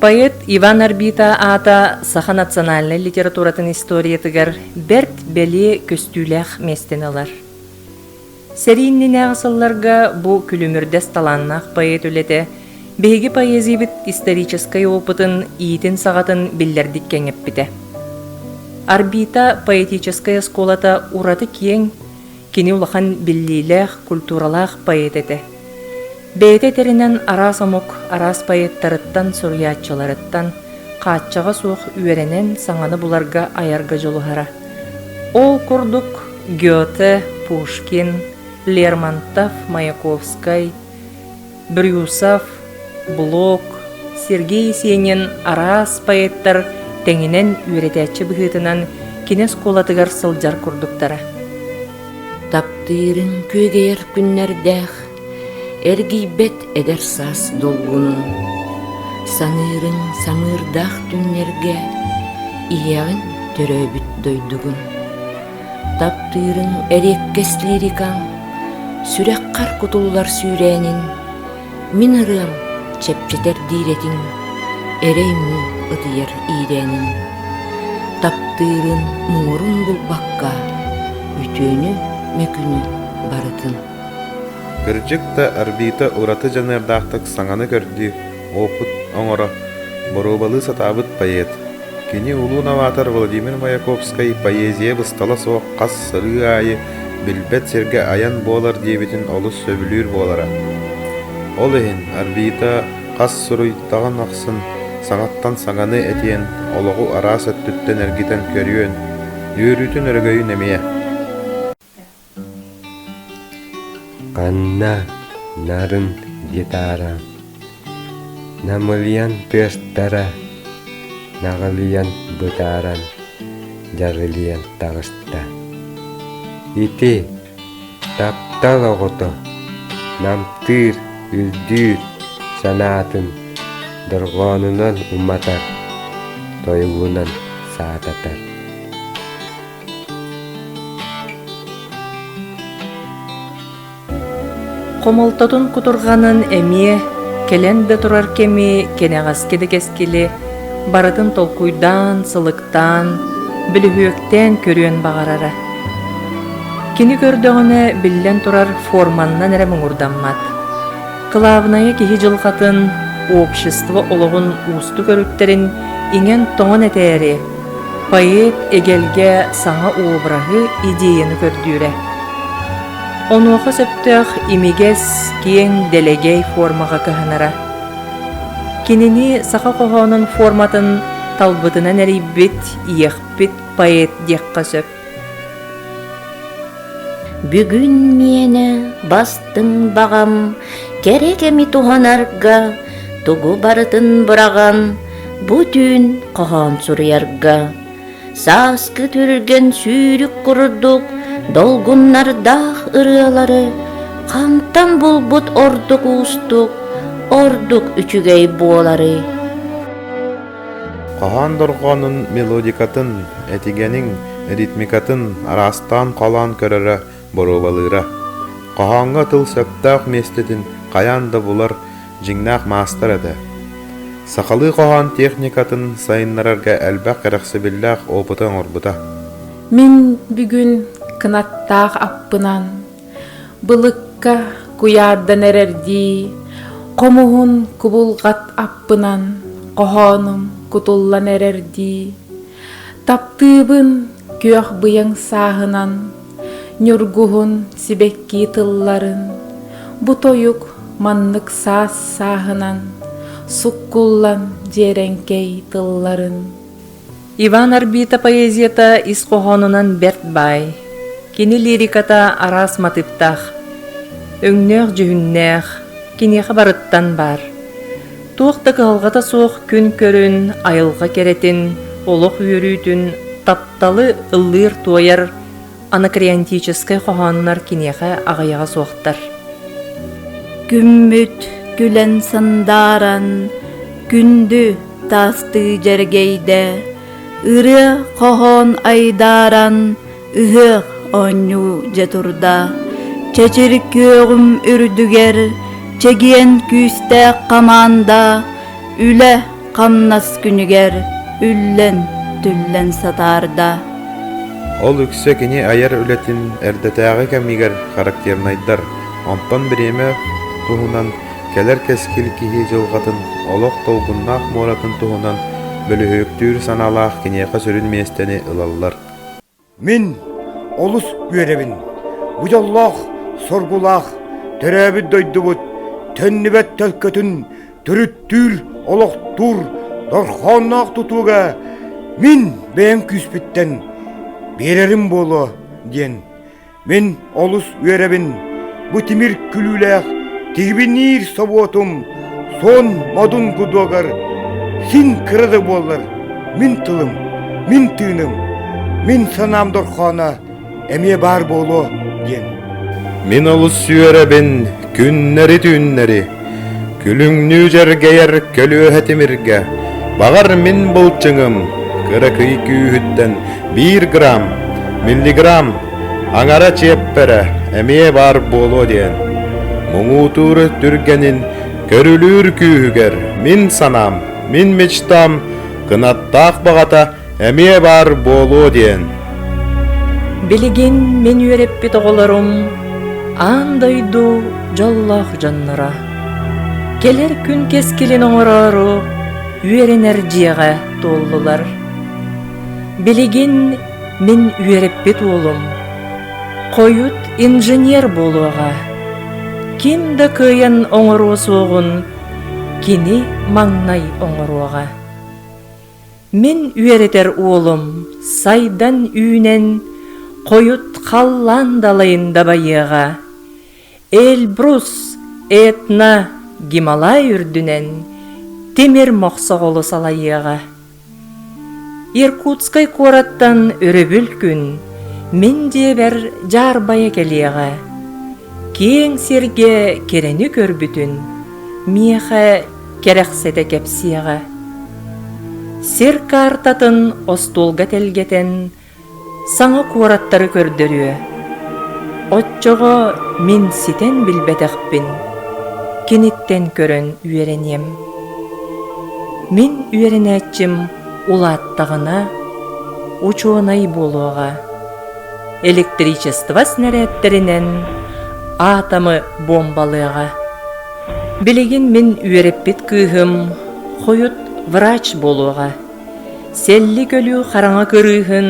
Поэт Иван Арбита аата саха национальнай литературатын историятыгар бэрт бэлиэ көстүүлээх миэстэни ылар. Сэрии иннинээҕи сылларга бу күлүмүрдэс талааннаах поэт үлэтэ биһиги поэзиябыт историческай опытын иитин-саҕатын биллэрдик кэҥэппитэ. Арбита поэтическай оскуолата ураты киэҥ, кини улахан биллиилээх, культуралаах поэт этэ. Бэйэтэ этэринэн араас омук араас поэттарыттан, суруйааччыларыттан хааччаҕа суох үөрэнэн саҥаны буларга айарга дьулуһара. Ол курдук Гёте, Пушкин, Лермонтов, Маяковскай, Брюсов, Блок, Сергей Есенин араас поэттар тэҥинэн үөрэтээччи быһыытынан кини оскуолатыгар сылдьар курдуктара. Таптыырын күөгэйэр күннэрдээх, эргийбэт эдэр саас долгунун, саныырын самыырдаах түннэргэ иһэҕин төрөөбүт дойдугун. Таптыырын эриэккэс лирикаҥ, сүрэххэр кутуллар сүүрээнин, мин ырыам чэпчэтэр диирэтиҥ, эрэй-муҥ ытыйар иирээнин. Таптыырын муҥурун булбакка, үтүөнү, мөкүнү барытын. Кырдьык да, Арбита ураты дьаныардаахтык саҥаны көрдүү, опыт оҥоро, боруобалыы сатаабыт поэт. Кини улуу новатор Владимир Маяковскай поэзия быстала суох хас сырыы аайы билбэт сиргэ айан буолар диэбитин олус сөбүлүүр буолара. Ол иһин Арбита хас суруйдаҕын ахсын саҥаттан саҥаны этиэн, олоҕу араас өттүттэн эргитэн көрүөн, үөрүүтүн өрөгөйүн эмиэ. Ханна нарын гитара, намылыйан тыастара, наҕылыйан бытааран, дьарылыйан таҕыста. Ити таптал оҕото намтыыр, үрдүүр санаатын дорҕоонунан уматар, тойугунан саататар. Хомолтотун кутурҕанын эмиэ кэлэн да турар кэми кэнэҕэски да кэскили барытын толкуйдаан, сылыктаан, бөлүһүөктээн көрүөн баҕарара. Кини көрдөҕүнэ, биллэн турар, форманнан эрэ муҥурдаммат. Кылаабынайа киһи дьылҕатын, общество олоҕун уустук өрүттэрин иҥэн-тоҥон этээри, Поэт эгэлгэ саҥа обраһы, идеяны көрдүүрэ. Онуоха сөптөөх имигэс, киэҥ, дэлэгэй формаҕа кыһанара. Кинини саха хоһоонун форматын талбытынан эрийбит, иэхпит поэт диэххэ сөп. Бүгүн миэнэ бастыҥ баҕам кэрэ кэми туһанарга, тугу барытын быраҕан, бу түүн хоһоон суруйарга. Сааскы түргэн сүүрүк курдук долгуннардаах ырыалары хантан булбут ордук уустук, ордук үчүгэй буоларый? Хоһоон дорҕоонун мелодикатын, этигэниҥ ритмикатын араастаан холоон көрөрө, боруобалыыра. Хоһооҥҥо тыл сөптөөх миэстэтин хайаан да булар дьиҥнээх маастар этэ. Сахалыы хоһоон техникатын сайыннарарга элбэх кэрэхсэбиллээх опыты оҥорбута. Мин бүгүн кынаттаах аппынан Былыкка куйаардан эрэрдии, хомуһун кубулҕат аппынан хоһоонум кутуллан эрэрдии, таптыыбын күөх быйаҥ сааһынан, ньургуһун сибэкки тылларын, бу тойук маннык саас сааһынан суккуллан дьиэрэҥкэй тылларын. Иван Арбита поэзията ис хоһоонунан бэрт баай. Кини лириката араас матыыптаах, өҥнөөх-дьүһүннээх, киниэхэ барыттан баар. Туох да кыһалҕата суох күн көрүн, айылҕа кэрэтин, олох үөрүүтүн, тапталы ыллыыр-туойар анакреонтическай хоһооннор киниэхэ аҕыйаҕа суохтар. Күммүт күлэн сандааран, күндү таастыы дьэргэйдэ, ырыа хоһоон айдааран, ыһыах оонньуу дьэ турда. Чэчир күөҕүм үрдүгэр чэгиэн күүстээх хамаанда үлэ. Хамнас күнүгэр үллэн түллэн сатаарда. Ол үксэ кини айар үлэтин эрдэтээҕи кэмигэр характернайдар, онтон бириэмэ туһунан кэлэр кэскил киһи дьылҕатын, олох долгуннаах муоратын туһунан бөлүһүөктүүр санаалаах киниэхэ сүрүн миэстэни ылаллар. Мин олус үөрэбин. Бу дьоллоох, соргулаах, төрөөбүт дойдубут төннүбэт төлкөтүн төрүттүүр, олохтуур дорхоонноох тутууга мин бэйэм күүспүттэн биэрэрим буолуо диэн Мин олус үөрэбин, бу тимир күлүүлээх тигибиниир собуотум суон модун гудуогар син кыра да буоллар мин тылым, мин тыыным, мин санаам дорхооно эмиэ баар буолуо диэн. Мин олус үөрэбин күннэри-түүннэри, күлүҥнүү дьэргэйэр көлүөһэ тимиргэ, баҕар мин былчыҥым кыракый күүһүттэн биир грамм, миллиграмм аҥара чиэппэрэ эмиэ баар буолуо диэн муҥутуур түргэнин көрүлүүр күүһүгэр мин санаам, мин мечтам кынаттаах баҕата эмиэ баар буолуо диэн. Билигин мин үөрэппит оҕолорум аан дойду дьоллоох дьонноро. Кэлэр күн кэскилин оҥороору үөрэнэр дьиэҕэ туоллулар. Билигин мин үөрэппит уолум хойут инженер буолуоҕа. Ким да кыайан оҥоруо суоҕун кини маҥнай оҥоруоҕа. Мин үөрэтэр уолум сайдан үүнэн хойут халлаан далайын дабайыаҕа. Эльбрус, Этна, Гималай үрдүнэн тимир мохсоҕолу салайыаҕа. Иркутскай куораттан өрөбүл күн мин дьиэбэр дьаарбайа кэлиэҕэ. Киэҥ сиргэ кэрэни көрбүтүн миэхэ кэрэхсэтэ кэпсиэҕэ. Сир каартатын остуолга тэлгэтэн саҥа куораттары көрдөрүө. Оччоҕо мин ситэн билбэтэхпин киниттэн көрөн үөрэниэм. Мин үөрэнээччим улааттаҕына учуонай буолуоҕа. Электричество снарядтэринэн атомы буомбалыаҕа. Билигин мин үөрэппит кыыһым хойут врач буолуоҕа. Сэллик өлүү хараҥа кырыыһын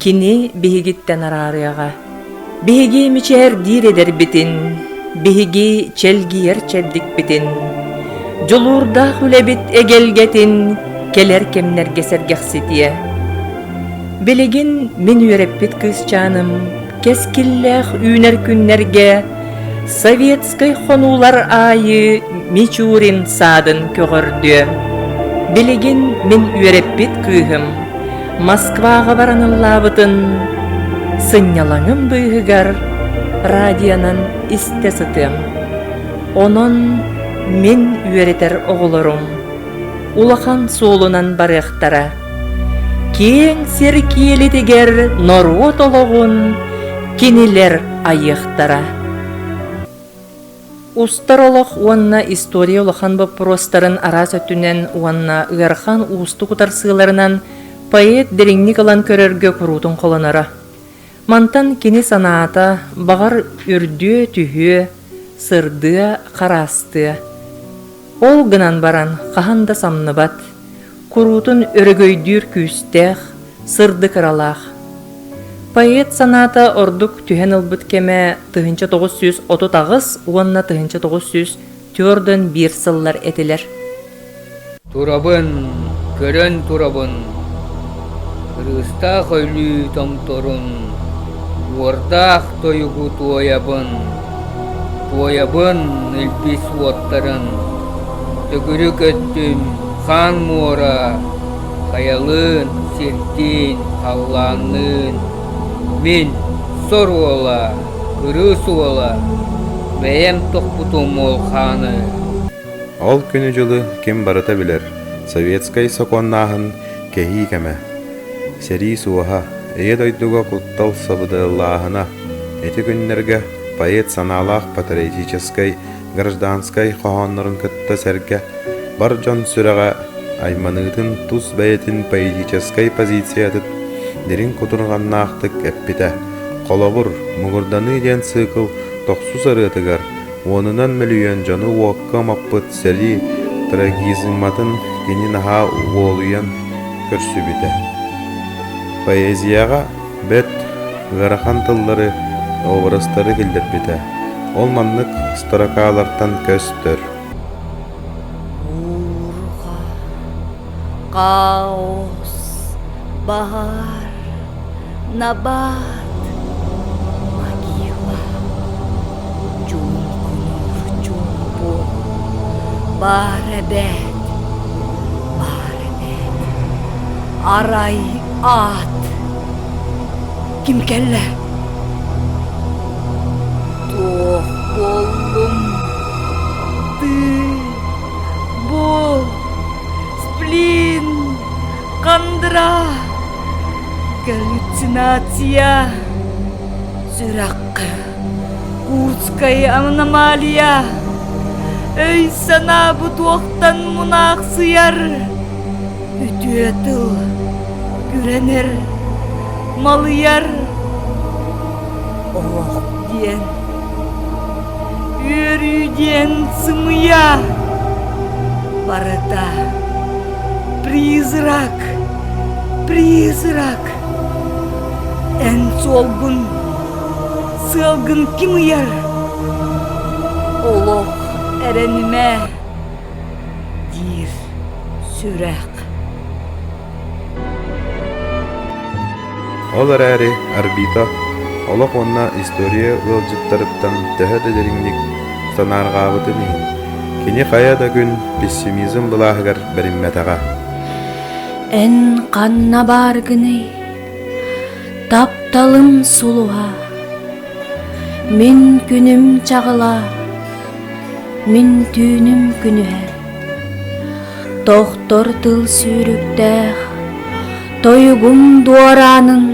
кини биһигиттэн араарыаҕа. Биһиги мичээрдиир эдэрбитин, биһиги чэлгийэр чэбдикпитин, дьулуурдаах үлэбит эгэлгэтин кэлэр кэмнэргэ сэргэхситиэ. Билигин мин үөрэппит кыысчааным кэскиллээх үүнэр күннэргэ советскай хонуулар аайы Мичурин саадын көҕөрдүө. Билигин мин үөрэппит кыыһым Москваҕа баран ыллаабытын сынньалаҥым быыһыгар радионан истэ сытыам. Онон мин үөрэтэр оҕолорум улахан суолунан барыахтара. Киэҥ сир киэлитигэр норуот олоҕун кинилэр айыахтара. Устар олох уонна история улахан боппуруостарын араас өттүнэн уонна ыарахан уустук утарсыыларынан поэт дириҥник ылан көрөргө куруутун холоноро. Мантан кини санаата, баҕар, үрдүө-түһүө, сырдыа, хараастыа. Ол гынан баран хаһан да самныбат, куруутун өрөгөйдүүр күүстээх, сырдык ыралаах. Поэт санаата ордук түһэн ылбыт кэмэ 1938 уонна 1941 сыллар этилэр. Турабын, көрөн турабын, кырыыстаах өлүү томторун, уордаах тойугу туойабын, туойабын илбис уоттарын, төгүрүк өттүм хаан муора, хайалыын, сирдиин, халлаанныын, мин сор уола, кырыыс уола, бэйэм тохпутум ол хааны. Ол күнү-дьылы ким барыта билэр, советскай сокуоннааһын кэһии кэмэ. Сэрии суоһа, Ийэ дойдуга куттал сабыдыаллааһына ити күннэргэ поэт санаалаах патриотическай, гражданскай хоһооннорун кытта сэргэ бар дьон сүрэҕэ айманыытын тус бэйэтин поэтическай позициятын дириҥ кутурҕаннаахтык эппитэ. Холобур, «Муҥурданыы» диэн цикл тохсус ырыатыгар уонунан мөлүйүөн дьону уокка умаппыт сэрии трагизматын кини наһаа уолуйан көрсүбүтэ. Поэзияҕа бэрт ыарахан тыллары, образтары киллэрбитэ. Ол маннык строкалартан көстөр. Буурҕа, хаос, баһаар, набаат, могила, чуҥкунуур чуумпу, баар эбээт, баар эбээт, арай аат. Ким кэллэ? Туох буоллум? Ты, бу, сплин, хандра, галлюцинация, сүрэххэ, Курская аномалия, өй-санаа бу туохтан мунаахсыйар, үтүө тыл күрэнэр, малыйар, олох диэн үөрүү диэн сымыйа барыта призрак призрак эн суолгун сыалгын ким ыйар олох эрэнимэ диир сүрэх Ол эрээри Арбита олох уонна история ыалдьыттарыттан төһө да дириҥник санаарҕаабытын иһин, кини хайа да күн пессимизм былааһыгар бэриммэтэҕэ. Эн ханна бааргыный? Тапталым сулуһа, мин күнүм чаҕыла, мин түүнүм күнүһэ. Тохтор тыл сүүрүктээх, тойугум дуораанын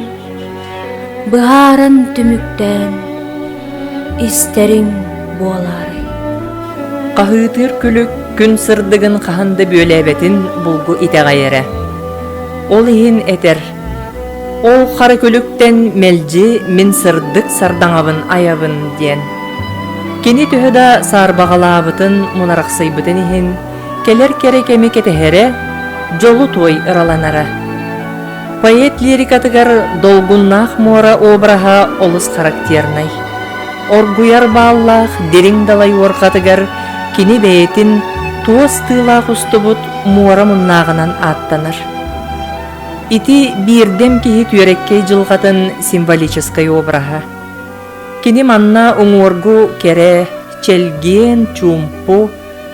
быһааран түмүктээн истэриҥ буолаарай. Хаһыытыыр күлүк күн сырдыгын хаһан да бүөлээбэтин булгу итэҕэйэрэ. Ол иһин этэр: «Ол хара күлүктэн мэлдьи мин сырдык сардаҥабын айабын» диэн. Кини төһө да саарбаҕалаабытын, мунарахсыйбытын иһин, кэлэр кэрэ кэми кэтэһэрэ, дьолу туой ыраланара. Поэт лирикатыгар долгуннаах муора обраһа олус характернай. Оргуйар бааллаах дириҥ далай уорҕатыгар кини бэйэтин туос тыылаах устубут муора муннааҕынан ааттанар. Ити биирдэм киһи түөрэккэй дьылҕатын символическай обраһа. Кини манна уҥуоргу кэрэ, чэлгиэн, чуумпу,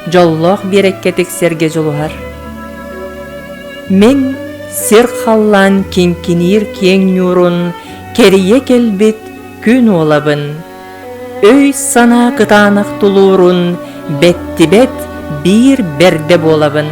дьоллоох биэрэккэ тиксэргэ дьулуһар. Мин сир халлаан киҥкиниир киэҥ ньуурун кэрийэ кэлбит күн уолабын, өй-санаа кытаанах тулуурун бэттибэт биир бэрдэ буолабын.